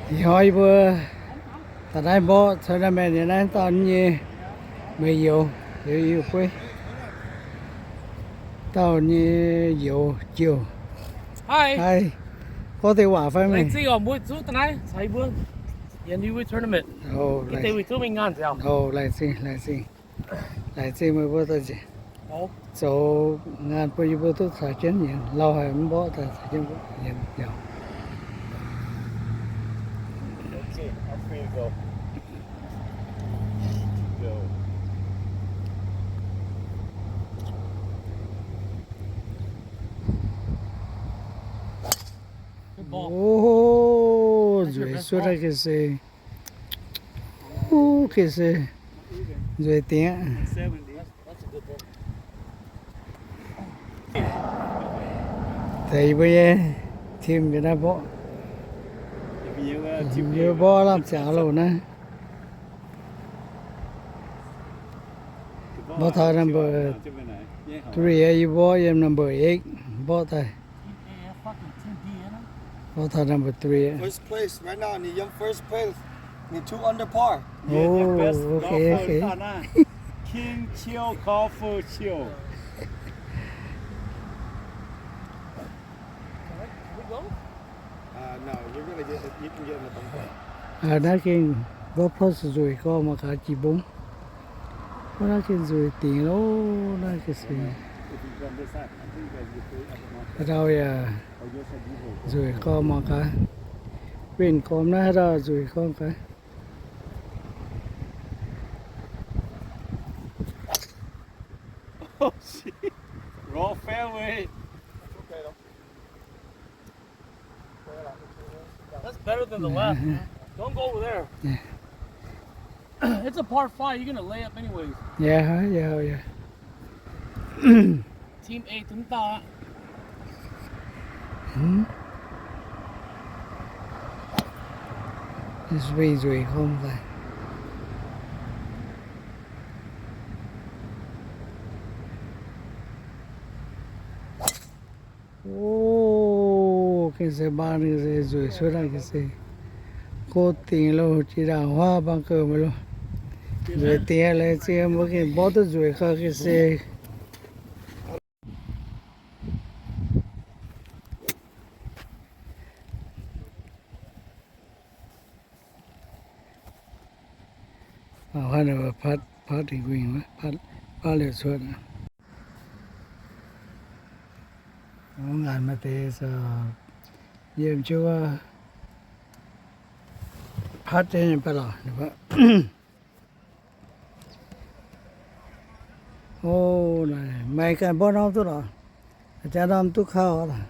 Ih hnoi yie mbuo taux naaiv mborqv tournament nyei naaiv dauh nyei meih youz, youz bueiv, dauh nyei youz jiouh. Haih, gorngv deix waac fai meih? Laengz zingh oc, mbuo zuqv daaih naaiv caux yie mbuo yietc liuz tournament. Laengz zingh, laengz zingh. Laengz zingh meih mbuo daaih zoux ngaanh bun yie mbuo duqv caux jienv nyienz, lauh haic mv mborqv daaih caux jienv nyienz. Ov, nzueic suotv daaih ga'sie. Ov, ga'sie. Nzueic dingc aqv. Deix yie mbuo nyei team yiem naaiv mborqv. Yie mbuo mborqv lamh ziangx loh naaiv. Mborqv taux number three, yie mbuo yiem number eight mborqv daaih. Mborqv taux number three. First place right now, ninh yiem first place. Ninh two under par. Oh, okay, okay. King Chiu, golfer Chiu. Naaiv gengh golf course nzueic gorngv mangc gaax jiex mbong. Naaiv gengh nzueic dingc loh, naaiv gengh se. Haaix dauh yaac nzueic gorngv mangc gaax. Winh gormx naaiv haaix dauh nzueic gorngv gaax. Wrong fairway. That's better than the left. Don't go over there. It's a par five. You're gonna lay up anyways. Yeah, yeah, yeah. Team A, team A. This way, this way, home guy. Ov, gengh se mbaang ninh se nzueic cuotv daaih gengh se go dingc loh, jiex ndaangc huaav mbaang gouh mv loh. Nzueic dingc aqv, laengz zingh mbuo gengh mborqv duqv nzueic gau gengh se. Mangc haaix nor patv, patv dingc gu'nyuoz, patv, patv liuz cuotv aqv. Ngaanc maaih deix yiem jienv wuov patv jienv nyei baav lorqc. O, maaih ganh mborqv norm duqv lorqc. Jaax norm duqv kau lorqc.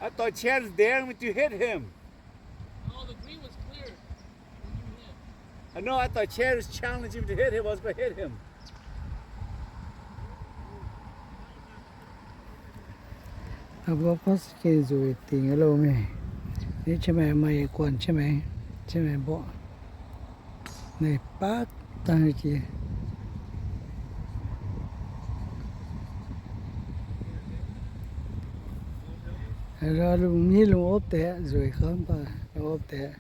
I thought Chad is daring me to hit him. I know, I thought Chad was challenging me to hit him. I was gonna hit him. Mbuo gorngv se gengh nzueic dingc loh mingh. Nitv qiemx maengx maaih yietc guanh qiemx maengx, qiemx maengx mborqv. Naaiv baav dangh jiex. Lungh hiuv lungh opv deix, nzueic gorngv mv baac lungh opv deix.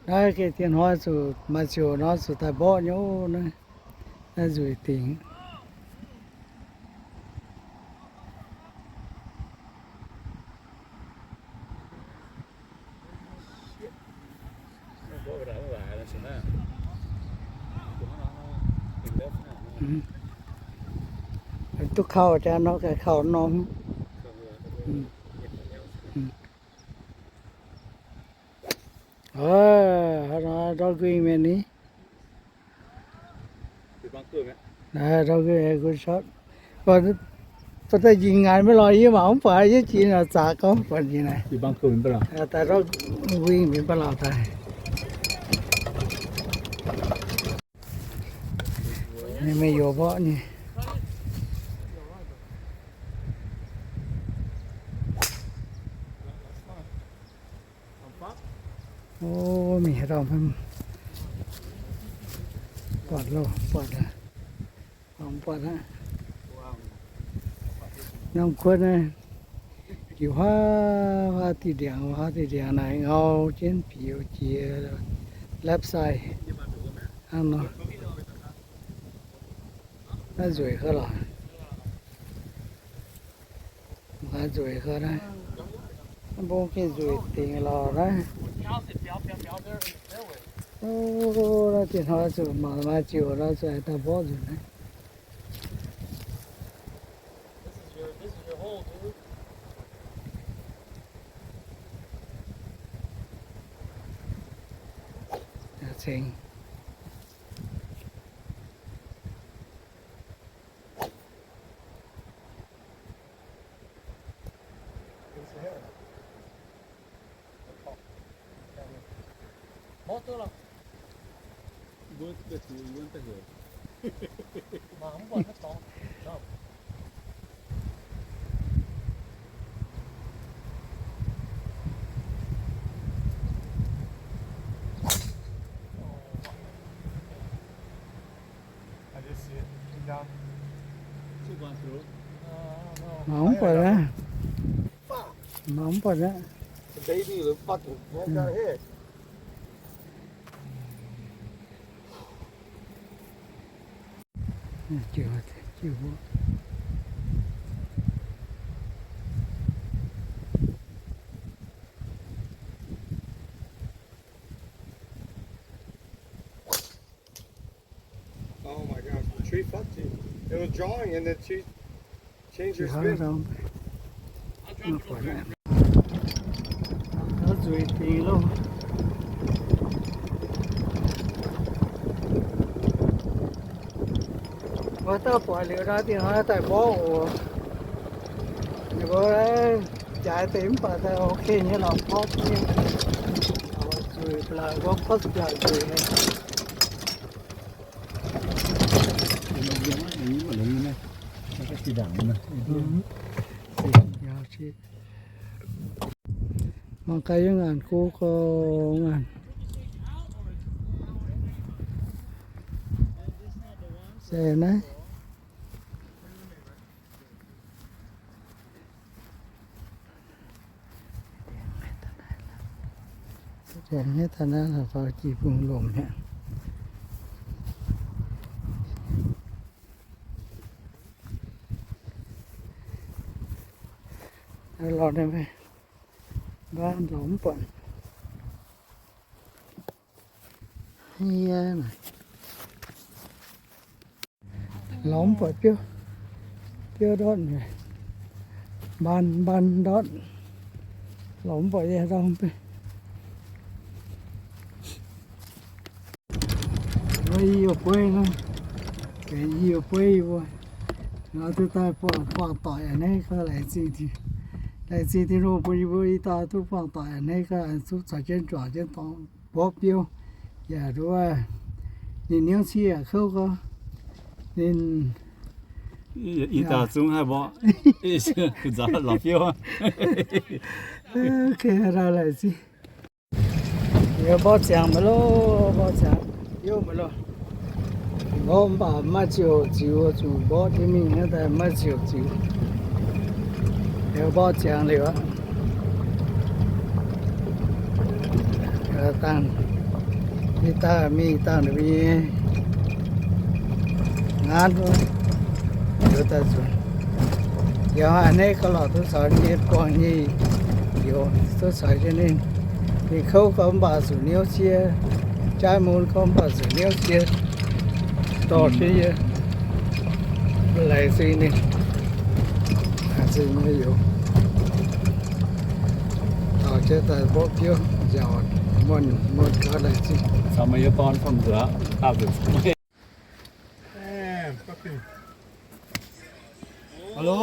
Naaiv gengh dien hnoi zuqc maaih ziouc nor zuqc daaih mborqv nyei naaiv. Naaiv nzueic dingc. Duqv kau jaax nor, gaax kau norm. Hnangv nor ndortv nquin mienh ni. Ndortv nquin, good shot. Baac daaih njiec ngaanc maiv lorz yie mangc mv buatc yie jiex nor zaqc gorngv buatc njiec naaic. Daaih ndortv nquin mingh baav lorz daaih. Ninh meih youz mborqv nyei. O, mingh haaix dauh buatc loh, buatc aqv. Buatc aqv. Norm kuotv naaiv, Biux huaav huaav diqc ndiangx, huaav diqc ndiangx naaic ngau jienv biux jiex left side hnangv nor. Naaiv nzueic gau lorqc. Mangc gaax nzueic gau naaiv. Mbuo gengh nzueic dingc lorqc naaiv. O, naaiv diex hnoi zuqc mangc maaih ziouc nor zuqc daaih mborqv nzunc naaiv. Ceng. Mangc mv buatc aqv. Mangc mv buatc aqv. Oh my gosh, the tree fucked you. It was drawing and then she changed her spin. Nzueic dingc loh. Mbuo daaih buatc liuz nor dingh hnoi daaih mborqv oc. Ninh mbuo jaaix deix mv baac daaih ok nyei lorqc, mborqv nyei. Nzueic mbiaauc, mbuo kuotv mbiaauc nzueic nyei. Mangc gaax yie ngaanc go gau ngaanc. Se naaiv. Aengx taux naaiv lorqc, faaux jiex bung lomc mi'aqv. Lorz naaiv mbaang lorz mv buatc. Lorz mv buatc biouv, biouv ndortv mi'aqv. Mbaang, mbaang ndortv. Lorz mv buatc yie ndorm beiv. Wuov i youh bueiv nor, benx i youh bueiv yie mbuo. Nor duqv daaih buangh, buangh doic a'hneiv gau, laengz zingh, laengz zingh Tin-Hungh bun yie mbuo i dauh duqv buangh doic a'hneiv gau, duqv caux jienv juangc jienv dorngx mborqv biouv. Yaac nduov, ninh niouv cie yaac kouv gau. Ninh i dauh zungv haih mborqv, nzaaux lorz biouv. Ok, laengz zingh. Yie mborqv ziangx maiv loh, mborqv ziangx, yie maiv loh. Mborqv mv baac maiv ziouc ziux, zuqc mborqv jienv mingh hnangv daaih maiv ziouc ziux. Yie mborqv ziangx liuz aqv. Dangh, ih dangh mingh dangh ninh mbuo nyei ngaanv wuov, liuz daaih nzunc. Yie a'hneiv ga'lorqc duqv caux nyei buangh nyei youz duqv caux jienv ninh. Ninh kouv gau mv baac zuqc niouv cie, jaaiv mun gau mv baac zuqc niouv cie, dorh jienv yie. Laengz zingh ninh, laengz zingh nyei youz. Taux jienv daaih mborqv biouv nziaauc, muonh, muonh gaax laengz zingh. Hello.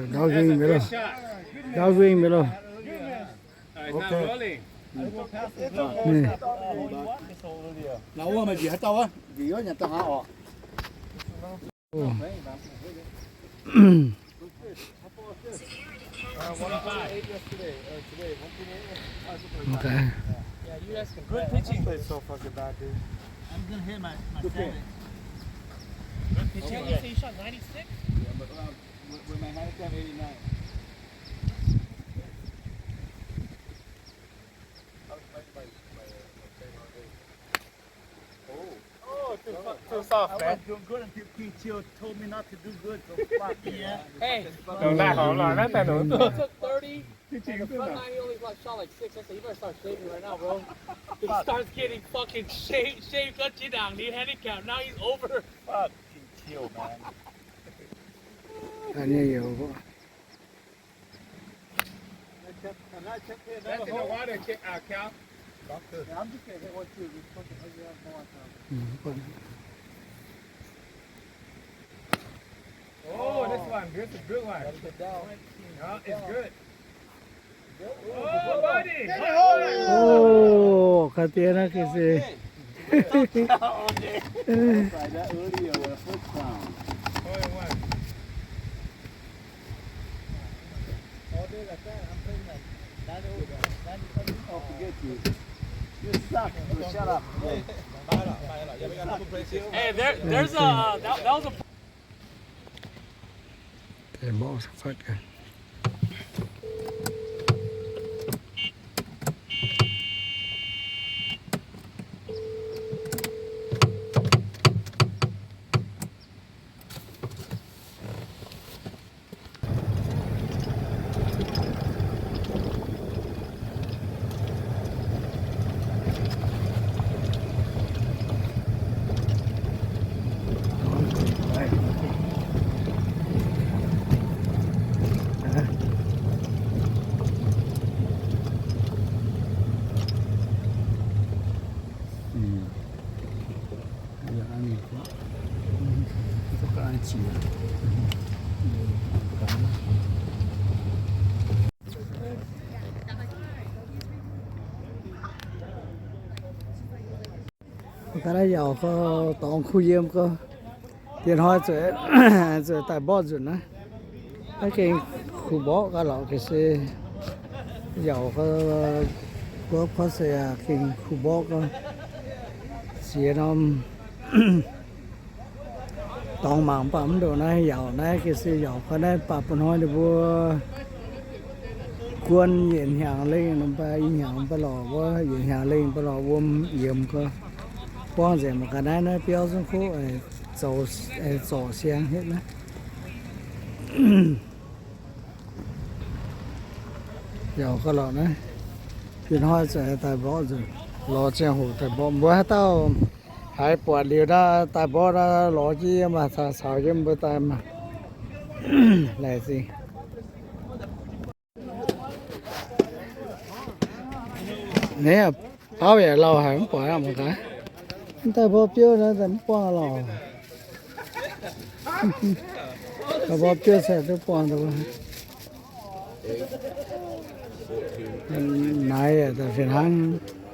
Ndau nzingh mi'aqv loh. Ndau nzingh mi'aqv loh. Ok. Lauh wuov, meih njiec haaix dauh wuov? Njiec yuov nyanc daaih haaix oc? Did you say you shot ninety-six? Yeah, but, um, with, with my handicap, eighty-nine. Oh, too, too soft, man. I was doing good until King Chill told me not to do good, so fuck, yeah. Hey. Don't laugh out loud. That's not no. It took thirty. And the front nine, he only got shot like six. I said, "You better start shaving right now, bro." He starts getting fucking shaved, shaved, got you down, dude. Handicap. Now he's over. Fuck King Chill, man. That's in the water, Cal. Yeah, I'm just gonna hit one too. Just fucking hug you up more time. Oh, this one, this is a good one. Yeah, it's good. Oh, buddy. Oh, ga'ndiev naaiv ga'sie. Hey, there, there's a, that, that was a Ga'naaiv yaac gorngv dorngx kuh yiem gorngv, diex hnoi zuqc, zuqc daaih mborqv nzunc naaiv. Naaiv gengh kuh mborqv ga'naaiv lorqc ga'sie, yaac gorngv, gorngv se yaac gengh kuh mborqv gorngv, ziex norm dorngx mangc mv baac mv ndongc naaiv yaac naaiv ga'sie yaac gorngv naaiv baac bun hnoi ninh mbuo guon yietc hnyangx lengh nor mv baac i hnyangx mv baac lorqc wuov, yietc hnyangx lengh mv baac lorqc wuom yiemx gorngv. Buangh nzengc mangc gaax naaiv, naaiv biauv zungv kuv zoux, zorc siang hietv naaiv. Yaac ga'lorqc naaiv, diex hnoi zuqc daaih mborqv nzunc, lorz ziangh hoc daaih mborqv. Mbuo haaix dauh haiz buatc liuz naaiv daaih mborqv naaiv lorz jienv yiem maah, caux yiem mbuo daaih maah. Laengz zingh. Naaiv baauv yaac lauh haic mv buatc aqv mangc gaax. Mv daaih mborqv biouv naaiv mv buangh lorqc. Daaih mborqv biouv se duqv buangh daaih. Naaiv daaih fih hnangv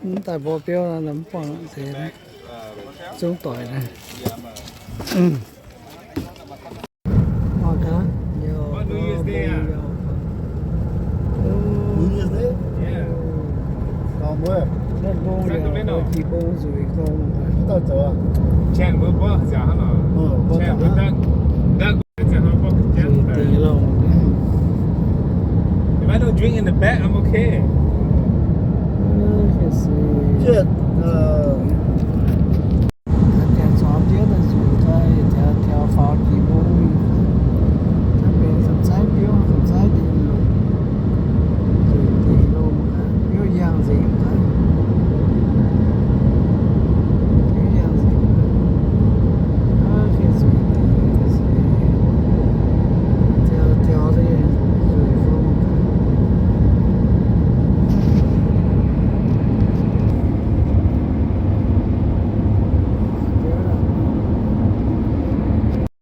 mv daaih mborqv biouv naaiv mv buangh deix zungv doic naaiv. What, New Year's Day ah? New Year's Day? Yeah. From where? Sacramento. Jiex mbong nzueic gong. Chen mbuo mborqv nziaauc hnangv nor. Chen mbuo daaih, daaih nziaauc hnangv mborqv jangv daaih. If I don't drink in the back, I'm okay.